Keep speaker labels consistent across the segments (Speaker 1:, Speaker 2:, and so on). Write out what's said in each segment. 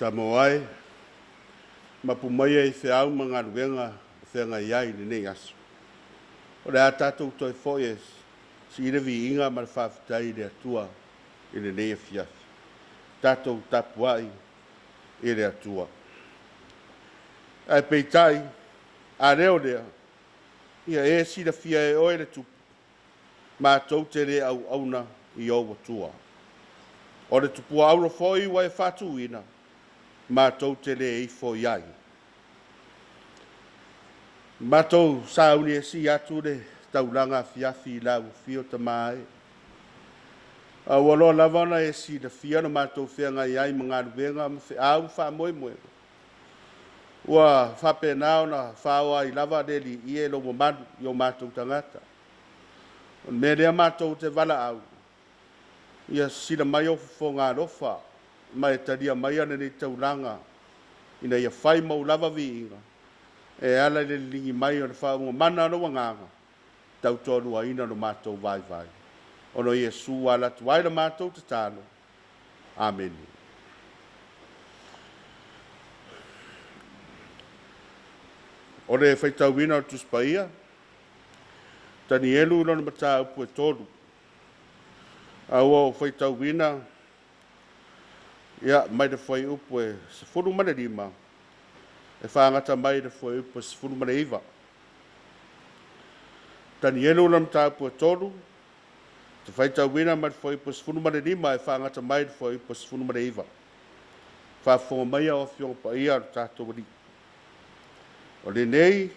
Speaker 1: Samoa e, mapu maia i feau ma galuega o feagai ai i lenei aso. O le a tatou toe foi e sii le viiga ma le faafetai i le Atua i lenei afiafi. Tatou tapuai i le Atua. Ae peitai, a lea o lea, ia e silafia e oe le Tupu, matou te le auauna i ou Atua. O le tupua auro foi ua e faatuina, matou te le ifo i ai. Matou sauni e sii atu le taulaga afiafi i lau afio Tama e. A ua loa lava ona e silafia lo matou feagai ai ma galuega ma feau ma faamoemoega, ua faapena ona faoa ai lava le Alii e lou mamalu i o matou tagata. O le mea lea matou te valaau, ia sisila mai ou fofoga alofa ma e talia maia lenei taulaga ina ia fai ma ou lava viiga e ala i le liligi mai o le faauuga mana o lou Agaga, tautoaluaina lo matou vaivai. Ona o Iesu ua ala atu ai la matou tatalo. Amene. O le faitauina o le Tusi Paia, Tanielu i lona mataupu e 3. A ua ou faitauina ia, mai le fuaiupu e 15 e faagata mai le fuaiupu e 19. Tanielu lona mataupu e 3, te faitauina mai le fuaiupu e 15 e faagata mai le fuaiupu e 19. Faafofoga maia o Afioga Paia a lo tatou Alii. O lenei,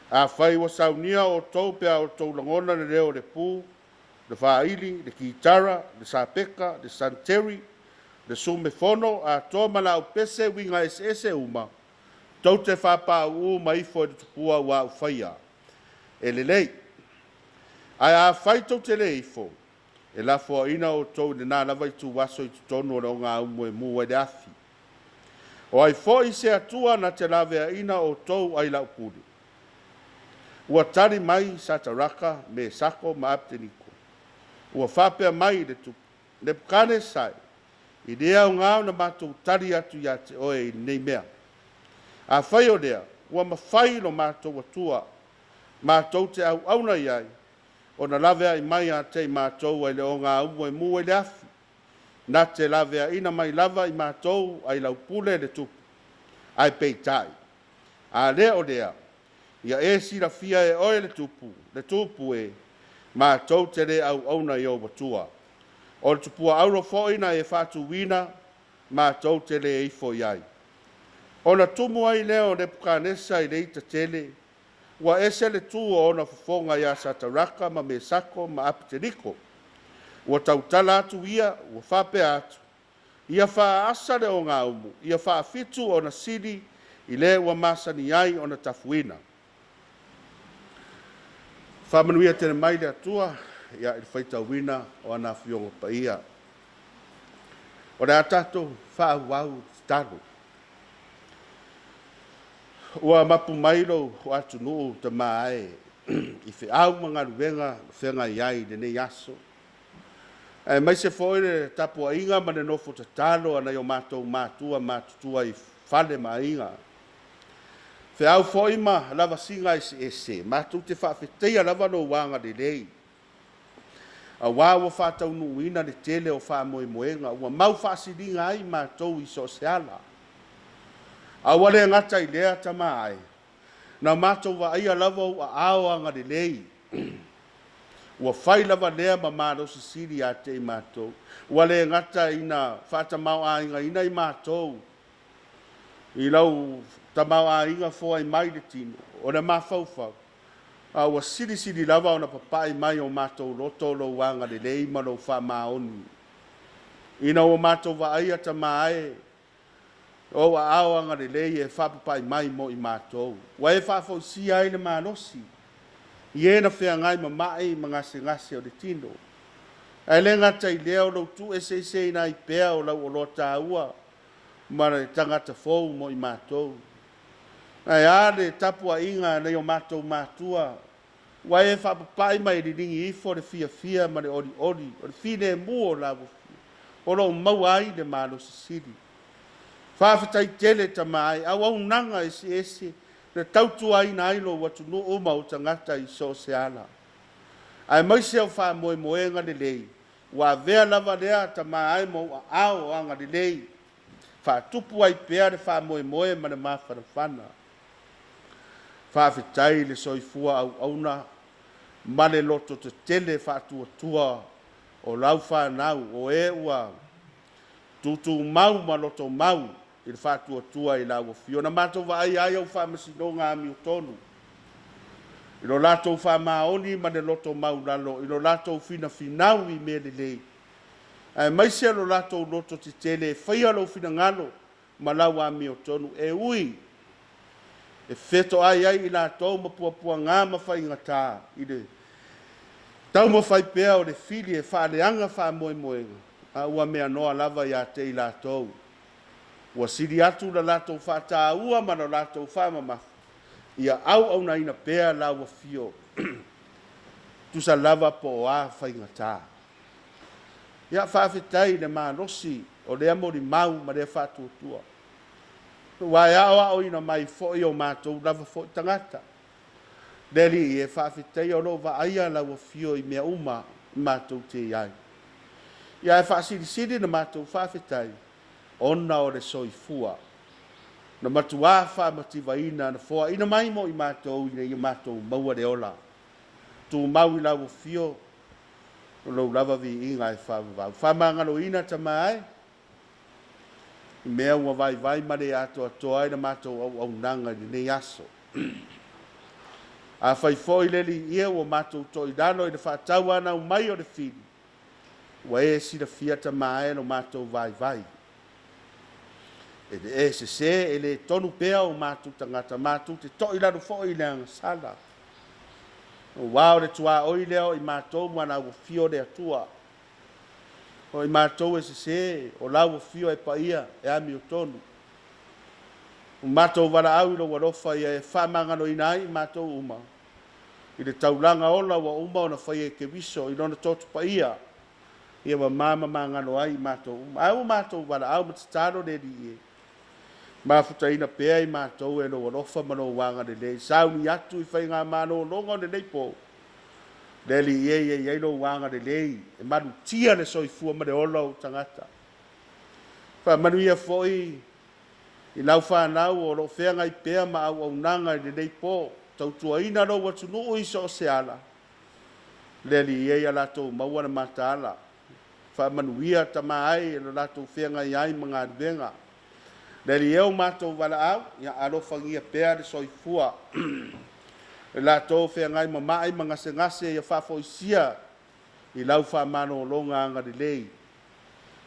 Speaker 1: afai ua saunia outou pe a outou lagona le leo o le pu, le faaili, le kitara, le sapeka, le santeri, le sumefono, atoa ma laau pese uiga eseese uma, tou te faapaauu ma ifo i le tupua ua au faia. E lelei. Ae afai tou te le ifo, e lafoaina outou i lena lava ituaso i totonu o le ogaumu e mu ai le afi. O ai foi se Atua na te laveaina outou ai lau pule? Ua tali mai Sataraka, Mesako ma Apeteniko. Ua faapea mai le tupu, Nepukanesai, i le aoga ona matou tali atu ia te oe i lenei mea. Afai o lea, ua mafai lo matou Atua, matou te auauna i ai, ona laveai mai ia te i matou ai le ogaumu e mu ai le afi, na te laveaina mai lava i matou ai lau pule le tupu. Ae peitai, a lea o lea, ia e silafia e oe le tupu, le tupu e, matou te le auauna i ou Atua. O le tupua auro foi na e faatuina, matou te le ifo i ai. Ona tumu ai lea o Nepukanesa i le ita tele, ua ese le tu o ona fofoga iā Sataraka ma Mesako ma Apeteniko. Ua tautala atu ia, ua faapea atu, ia faaasa le ogaumu, ia faafitu ona sili i le ua masani ai ona tafuina. Faamanuia tele mai le Atua ia i le faitauina o ana Afioga Paia. O le a tatou faaauau tatalo. Ua mapu mai lou atunuu Tama e i feau ma galuega o feagai ai i lenei aso, aemaise foi le tapuaiga ma le nofo tatalo a nai o matou matua matutua i fale ma aiga. Feau foi ma lavasiga eseese, matou te faafetaia lava lou agalelei, auā ua faataunuuina le tele o faamoemoega, ua mau faasiliga ai matou i so o se ala. A ua le gata i lea, Tama e, na matou vaaia lava ou aao agalelei, ua fai lava lea ma malosi sili ia te i matou. Ua le gata ina faatamaoaigaina i matou i lau tamaoaiga foai mai le tino, o le mafaufau, a ua silisili lava ona papae mai o matou loto lou agalelei ma lou faamaoni. Ina ua matou vaaia, Tama e, ou aao agalelei e faapapae mai mo i matou, ua e faafoisia ai le malosi i e na feagai ma mai ma gasegase o le tino. Ae le gata i lea, o lou tuueseeseina ai pea o lau oloa taua ma le tagata fou mo i matou. Ae a le tapuaiga a nai o matou matua, ua e faapapae ma e liligi ifo le fiafia ma le olioli o le filemu o lau afio, o lo o maua ai le malosi sili. Faafetai tele Tama e auaunaga eseese na tautuaina ai lou atunuu ma ou tagata i so o se ala, aemaise o faamoemoega lelei ua avea lava lea Tama e ma ou aao o agalelei, faatupu ai pea le faamoemoe ma le mafanafana. Faafetai i le soifua auauna ma le loto tetele faatuatua o lau fanau o e ua tutumau ma lotomau i le faatuatua i lau Afio. Na matou vaaia ai au faamasinoga amiotonu i lo latou faamaoni ma le loto maulalo, i lo latou finafinau i mea lelei, aemaise lo latou loto tetele e faia lou finagalo ma lau amiotonu, e ui e fetoai ai i latou ma puapuaga ma faigata i le taumafai pea o le fili e faaleaga faamoemoega, a ua meanoa lava ia te i latou. Ua sili atu le latou faataua ma le latou faamamafa, ia auaunaina pea lau afio, tusa lava po o a faigata. Ia faafetai i le malosi o lea molimau ma lea faatuatua, ua e aoaoina mai foi o matou lava foi tagata. Le Alii e faafetaia o lo o vaaia lau afio i mea uma matou te i ai. Ia ae faasilisili le matou faafetai ona o le soifua na matuā faamativaina na foaina mai mo i matou ina ia matou maua le ola. Tumau i lau afio o lou lava viiga e faavavau. Faamagaloina Tama e i mea ua vaivai ma le atoatoa ai le matou auaunaga i lenei aso. Afai foi le Alii e ua matou toilalo i le faatauanau mai o le fili, ua e silafia Tama e lo matou vaivai. E le e sesē, e le tonu pea o matou tagata, matou te toilalo foi i le agasala. Aua o le tuaoi lea o i matou ma lau afio le Atua. O i matou e sesē, o lau afio e paia e amiotonu. Ua matou valaau i lou alofa ia e faamagaloina ai i matou uma i le taulaga ola ua uma ona faia e Keriso i lona toto paia, ia mama ma magalo ai i matou uma. Ae ua matou valaau ma tatalo le Alii e mafutaina pea i matou e lou alofa ma lou agalelei. Sauni atu i faigamalologa o lenei po, le Alii e ia i ai lou agalelei e malutia le soifua ma le ola o ou tagata. Faamanuia foi i lau fanau o lo o feagai pea ma auaunaga i lenei po, tautuaina lou atunuu i so o se ala, le Alii e ia latou maua le mataala. Faamanuia Tama ai e lo latou feagai ai ma galuega. Le Alii e o matou valaau, ia alofagia pea le soifua. Le latou feagai ma mai ma gasegase ia faafoisia i lau faamalologa agalelei.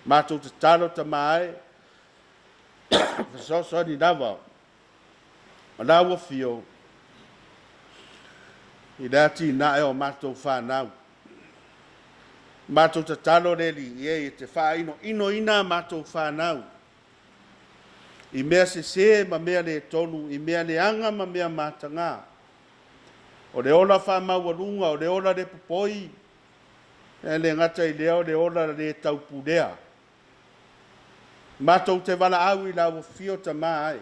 Speaker 1: Matou tatalo Tama e, fesoasoani lava o lau afio i le atinae o matou fanau. Matou tatalo le Alii e, e te faainoinoina a matou fanau i mea sesē ma mea le tonu, i mea leaga ma mea matagā. O le ola faamaualuga, o le ola le popoi, e le gata i lea o le ola le taupulea. Matou te valaau i lau afio Tama e,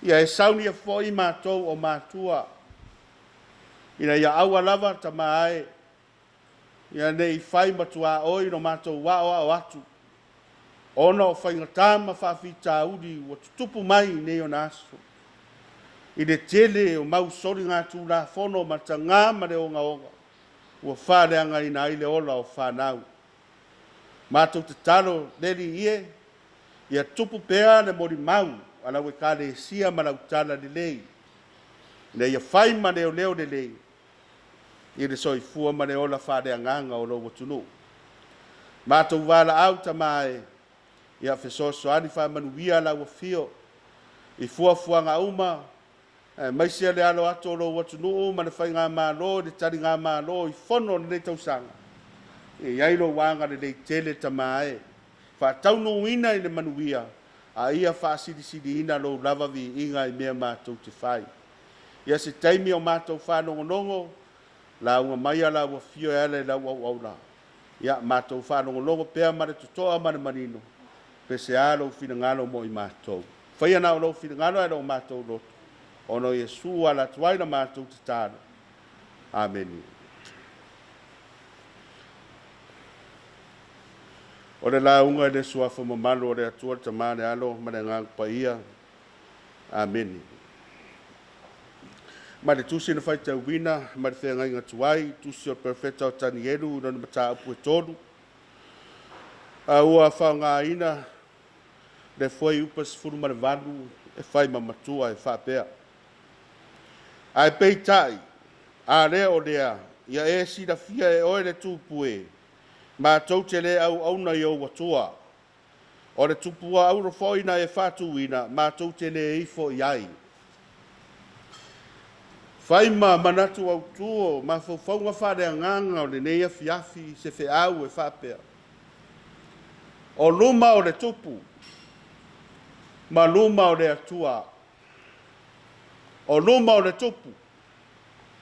Speaker 1: ia e saunia foi matou o matua, ina ia aua lava Tama e, ia ne i fai matuaoi lo matou aoao atu, ona o faigata ma faafitauli ua tutupu mai i nei ona aso, i le tele o mau soligatulafono ma tagā ma le ogaoga ua faaleagaina ai le ola o fanau. Matou tatalo le Alii e, ia tupu pea le molimau a lau Ekalesia ma lau tala lelei, ina ia fai ma leoleo lelei i le soifua ma le ola faaleagaga o lou atunuu. Matou valaau Tama e, ia fesoasoani faamanuia lau afio i fuafuaga uma, aemaise le alo atu o lou atunuu ma le faigamalo i le taligamalo i fono o lenei tausaga. E i ai lou agalelei tele Tama e, faataunuuina i le manuia, a ia faasilisiliina lou lava viiga i mea matou te fai. Ia se taimi o matou faalogologo, lauga mai a lau afio e ala i lau auauna, ia matou faalogologo pea ma le totoa ma le manino. Pe se a lou finagalo mo i matou. Faia na o lou finagalo ae le o matou loto, ona o Iesu ua ala atu ai la matou tatalo. Amene. O le lauga i le suafa mamalu o le Atua le Tama, le Alo ma le Agaga Paia. Amene. Ma le tusi na faitauina ma le feagaiga tuai, tusi o le Perofeta o Tanielu i lona mataupu e 3, a ua faaaogaina le fuaiupu 18 e fai ma matua e faapea: Ae peitai, a lea o lea, ia e silafia e oe le Tupu e, matou te le auauna i ou Atua. O le tupua auro foi na e faatuina, matou te le ifo i ai. Fai ma manatu autu o mafaufauga faaleagaga o lenei afiafi se feau e faapea: O luma o le Tupu ma luma o le Atua. O luma o le Tupu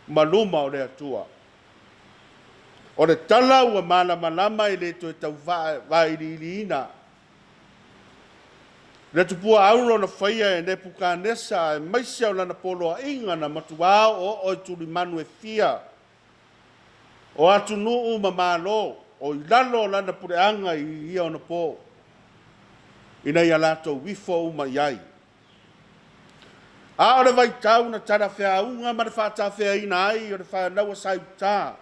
Speaker 1: ma luma o le Atua. O le tala ua malamalama e le toe tau vailiiliina. Le tupua auro na faia e Nepukanesa aemaise o lana poloaiga na matuā oooo i tulimanu e fia o atunuu ma Malo o i lalo o lana puleaga i ia ona po, ina ia latou ifo uma i ai. A o le vaitau na talafeauga ma le faatafeaina ai o le fanau a Saiutā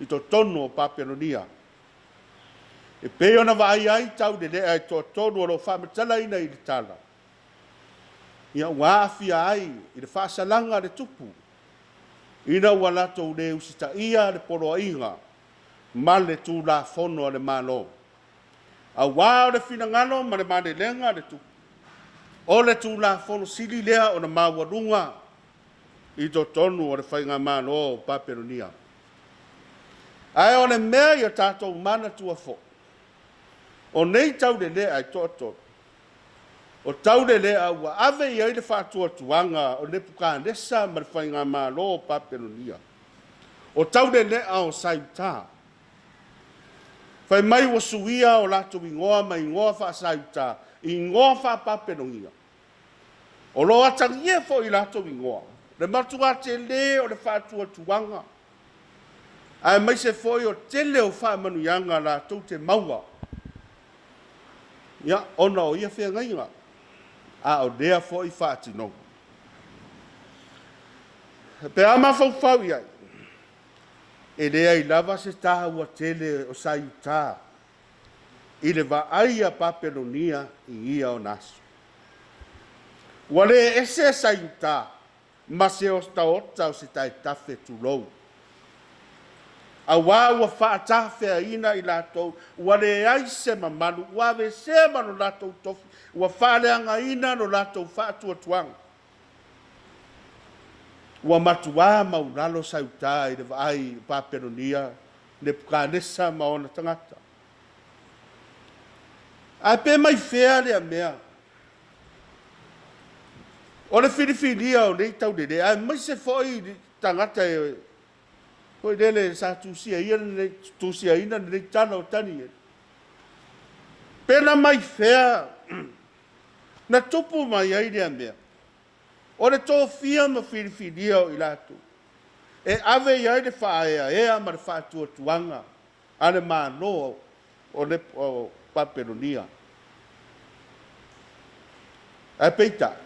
Speaker 1: i totonu o Papelonia, e pei ona vaaia ai taulelea e toatolu o lo o faamatalaina i le tala, ia ua aafia ai i le faasalaga a le tupu, ina ua latou le usitaia le poloaiga ma le tulafono a le Malo. Auā o le finagalo ma le malelega a le tupu, o le tulafono sili lea ona maualuga i totonu o le faigamalo o Papelonia. Ae o le mea ia tatou manatua foi, o nei taulelea e toatolu, o taulelea ua ave i ai le faatuatuaga o Nepukanesa ma le faigamalo o Papelonia, o taulelea o Saiutā. Fai mai ua suia o latou igoa mai igoa faa-Saiutā i igoa faa-Papelonia. O lo o atagia foi i latou igoa le matuā telē o le faatuatuaga, aemaise foi o tele o faamanuiaga latou te maua, ia, ona o ia feagaiga, a o lea foi faatinoga. Pe a mafaufau i ai, e leai lava se taua tele o Saiutā i le vaai a Papelonia i ia ona aso. Ua le ese Saiutā ma se otaota o se taetafe tulou. Auā ua faatafeaina i latou, ua leai se mamalu, ua aveesea ma lo latou tofi, ua faaleagaina lo latou faatuatuaga. Ua matuā maulalo Saiutā i le vaai i Papelonia, Nepukanesa ma ona tagata. Ae pe mai fea lea mea? O le filifilia o nei taulelea, aemaise foi tagata e foi lele sa tusiaina lenei tala o Tanieli, pe na mai fea na tupu mai ai lea mea? O le tofia ma filifilia o i latou e ave i ai le faaeaea ma le faatuatuaga a le Malo o Papelonia. Ae peitai,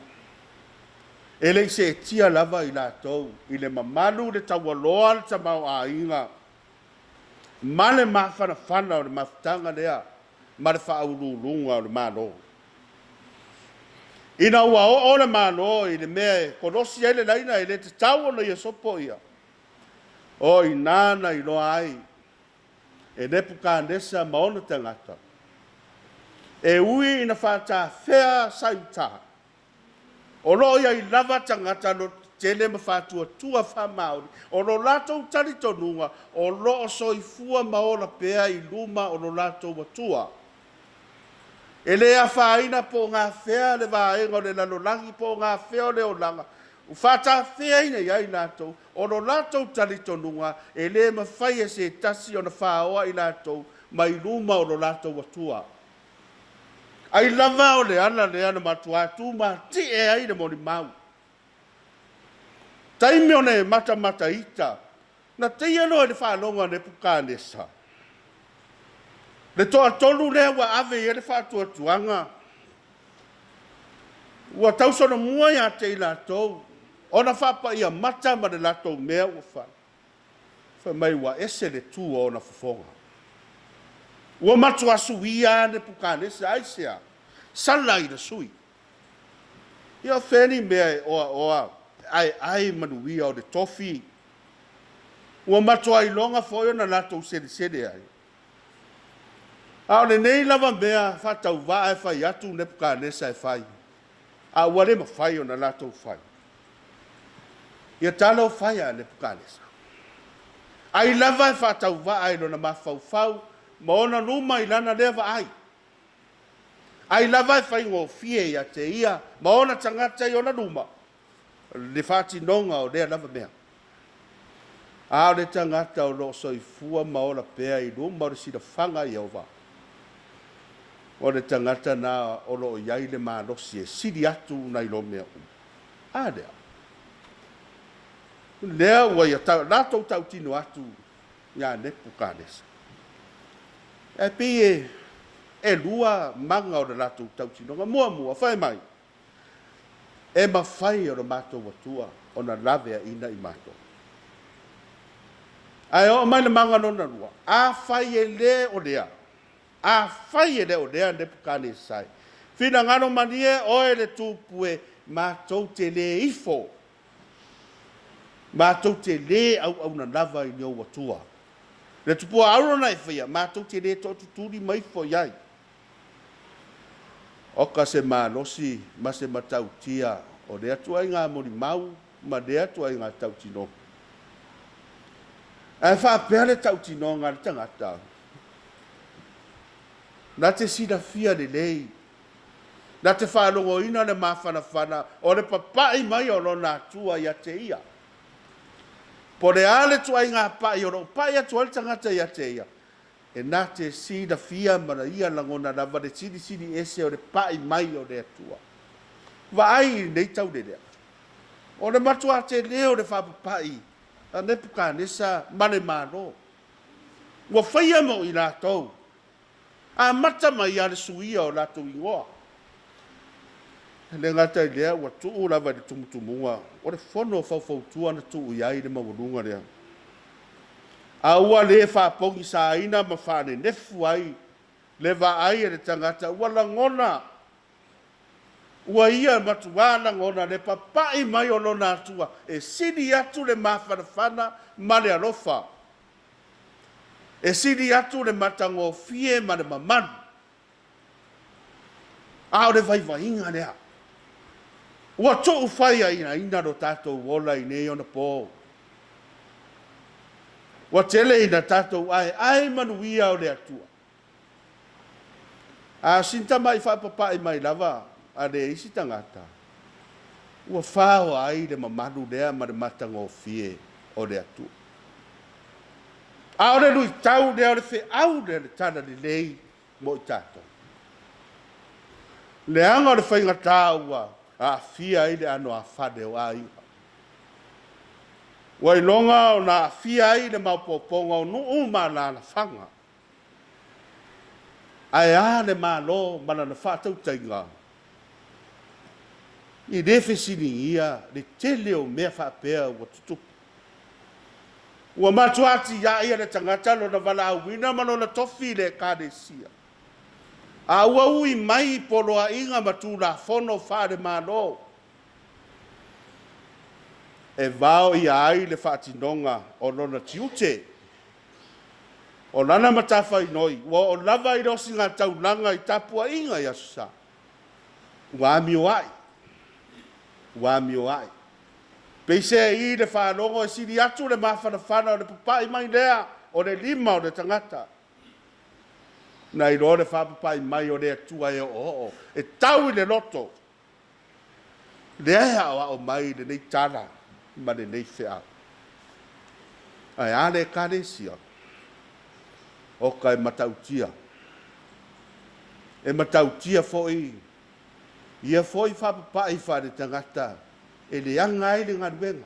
Speaker 1: e le i seetia lava i latou i le mamalu, le taualoa, le tamaoaiga ma le mafanafana o le mafutaga lea ma le faauluuluga o le Malo. Ina ua oo le Malo i le mea e kolosi ai le laina e le tatau ona ia sopoia, o i ina na iloa ai e Nepukanesa ma ona tagata, e ui ina faatafea Saiutā, o lo o i ai lava tagata lototetele ma faatuatua faamaoni, o lo latou talitonuga o lo o soifua ma ola pea i luma o lo latou Atua. E le afaina po o gafea le vaega o le lalolagi po o gafea o le olaga, ua faatafeaina i ai latou, o lo latou talitonuga e le mafai e se tasi ona faoa i latou mai luma o lo latou Atua. Ai lava o le ala lea na matuā tumati'e ai le molimau. Taimi o le matamataita, na teia loa i le faalogo a Nepukanesa, le toatolu lea ua ave i ai le faatuatuaga, ua tausolomua ia te i latou ona faapaia mata ma le latou mea ua fai. Fai mai ua ese le tu o ona fofoga. Ua matua suia lava Nepukanesa. Aisea? Sala ina sui. Ia o fea ni mea e oaoa aeae manuia o le tofi? Ua matua iloga foi ona latou selesele ai. A o lenei lava mea faatauvaa e fai atu Nepukanesa e fai, a ua le mafai ona latou fai. Ia talofa e ia Nepukanesa. Ai lava e faatauvaa i lona mafaufau ma ona luma i lana lea vaai. Ai lava e faigofie ia te ia ma ona tagata i ona luma le faatinoga o lea lava mea. A o le tagata o lo o soifua ma ola pea i luma o le silafaga a Ieova, o le tagata lena o lo o i ai le malosi e sili atu nai lo mea uma. A lea? Lea ua ia latou tautino atu ia Nepukanesa. Ae pei e elua maga o le latou tautinoga. Muamua, fai mai, e mafai e lo matou Atua ona laveaina i matou. Ae oo mai le maga lona lua, afai e le o lea, afai e le o lea Nepukanesa e, finagalo malie oe le tupu e, matou te le ifo, matou te le auauna lava i ni ou atua. Le tupua auro na e faia, matou te le tootutuli ma ifo i ai. Oka se malosi ma se matautia o lea tuaiga molimau ma lea tuaiga tautinoga. Ae faapea le tautinoga a le tagata, na te silafia lelei, na te faalogoina le mafanafana o le papai mai o lona Atua ia te ia. Po o le a le tuaiga pai o lo o pai atu ai le tagata ia te ia, e na te silafia ma ia lagona lava le silisili ese o le pai mai o le Atua. Vaai i lenei taulelea, o le matuā tele o le faapapai a Nepukanesa ma le Malo, ua faia mo i latou, amata mai lava le suia o latou igoa. E le gata i lea, ua tuu lava i le tumutumuga o le fono faufautua na tuu i ai le maualuga lea, a ua le faapogisaina ma faanenefu ai le vaai a le tagata, ua lagona, ua ia matuā lagona le papai mai o lona Atua e sili atu le mafanafana ma le alofa, e sili atu le matagofie ma le mamalu. A o le vaivaiga lea, ua tuu faiaina lo tatou ola i nei ona po. Ua tele ina tatou aeae manuia o le Atua. A sina tamai faapapai mai lava a le isi tagata, ua faoa ai le mamalu lea ma le matagofie o le Atua. A o le luitau lea, o le feau lea, le tala lelei mo i tatou. Leaga o le faigata ua aafia ai le anoāfale o aiga. Ua iloga ona aafia ai le maopoopoga o nuu ma alaalafaga. Ae a le Malo ma lana faatautaiga? E le fesiligia le tele o mea faapea ua tutupu. Ua matua atiae le tagata lona valaauina ma lona tofi i le Ekalesia. A ua ui mai i poloaiga ma tulafono faale-Malo e vao ia ai le faatinoga o lona tiute, o lana matafainoi, ua oo lava i le osigataulaga i tapuaiga i Aso Sa, ua amioai, ua amioai. Peiseai le faalogo e sili atu le mafanafana o le papai mai lea o le lima o le tagata, nai lo le faapapai mai o le Atua e oooo, e tau i le loto. Lea e aoao mai lenei tala ma lenei feau. Ae a le Ekalesia? Oka e matautia. E matautia foi ia foi faapapai faaletagata e leaga ai le galuega.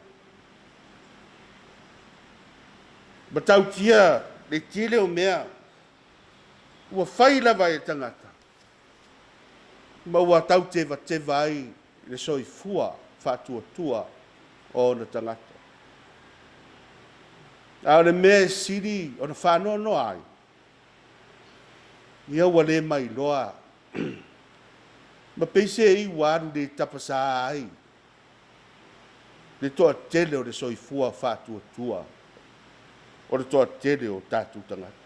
Speaker 1: Matautia le tele o mea ua fai lava e tagata ma ua tautevateva ai le soifua faatuatua o ona tagata. A o le mea e sili ona faanoanoa ai, ia ua le mailoa ma peiseai ua alu le tapasā ai le toatele o le soifua faatuatua o le toatele o tatou tagata.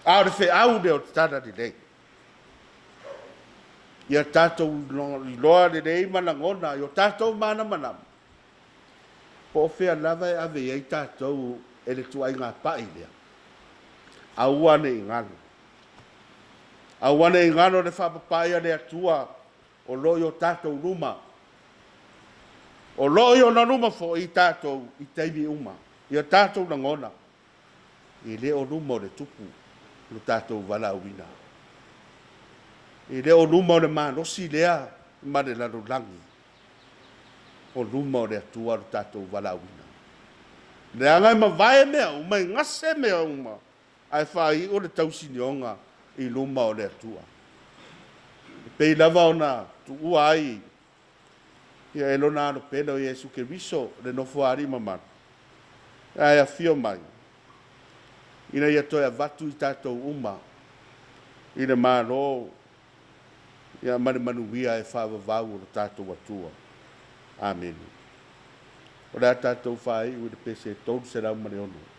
Speaker 1: A o le feau lea o le Tala Lelei, ia tatou iloa lelei ma lagona i o tatou manamanama, po o fea lava e ave i ai tatou e le ituaiga pai lea, aua ne i galo. Aua ne i galo le faapapai a le Atua o lo o i o tatou luma. O lo o i ona luma foi tatou i taimi uma, i o tatou lagona, e le o luma o le tupu lo tatou valaauina. E le o luma o le malosi lea ma le lalolagi, o luma o le Atua lo tatou valaauina. Leaga e mavae mea uma, e gase mea uma, ae faaiu le tausinioga i luma o le Atua. E pei lava ona tuua ai ia e lona alo pele o Iesu Keriso le Nofoalii mamalu, ae afio mai ina ia toe avatu i tatou uma i le Malo ia ma le manuia e faavavau o lo tatou Atua. Amene. O le a tatou faaiu i le pese 306.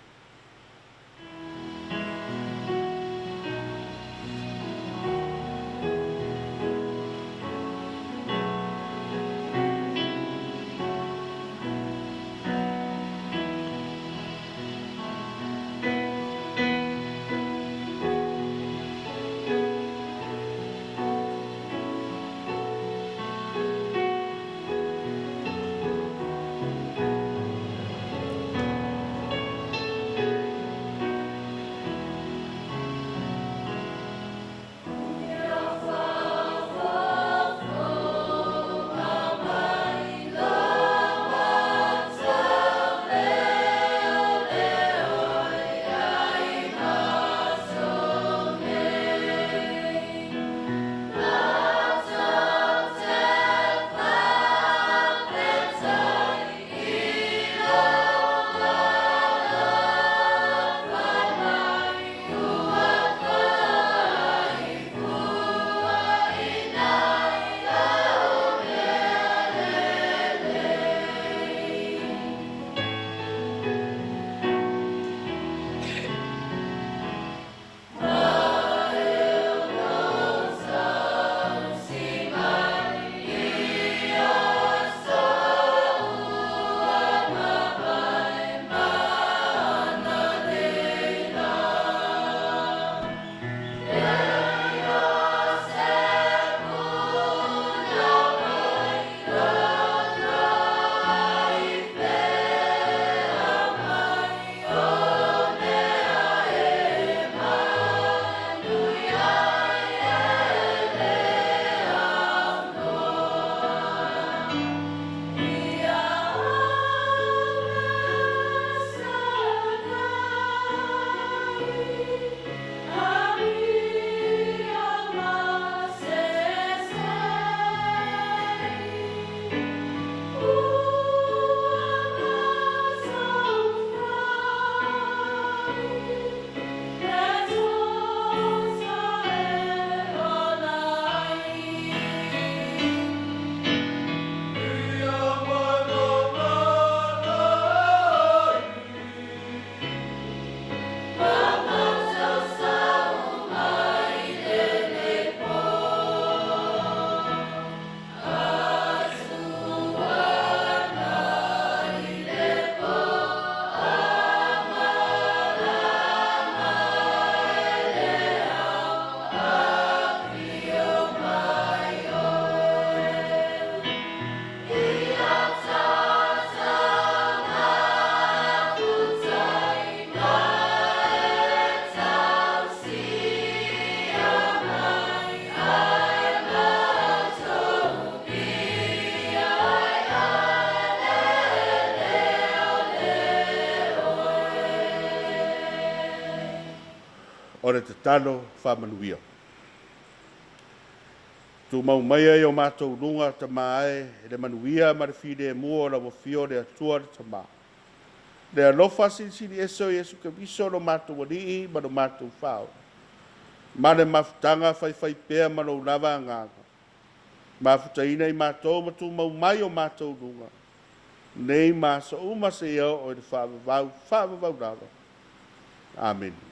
Speaker 1: O le tatalo faamanuia. Tumau maia i o matou luga, Tama e, le manuia ma le filemu o lau Afio le Atua le Tama. Le alofa silisili ese o Iesu Keriso lo matou Alii ma lo matou Faaola, ma le mafutaga faifaipea ma lou lava Agaga, mafutaina i matou ma tumau mai o matou luga, nei ma aso uma seia oo i le faavavau faavavau lava. Amene.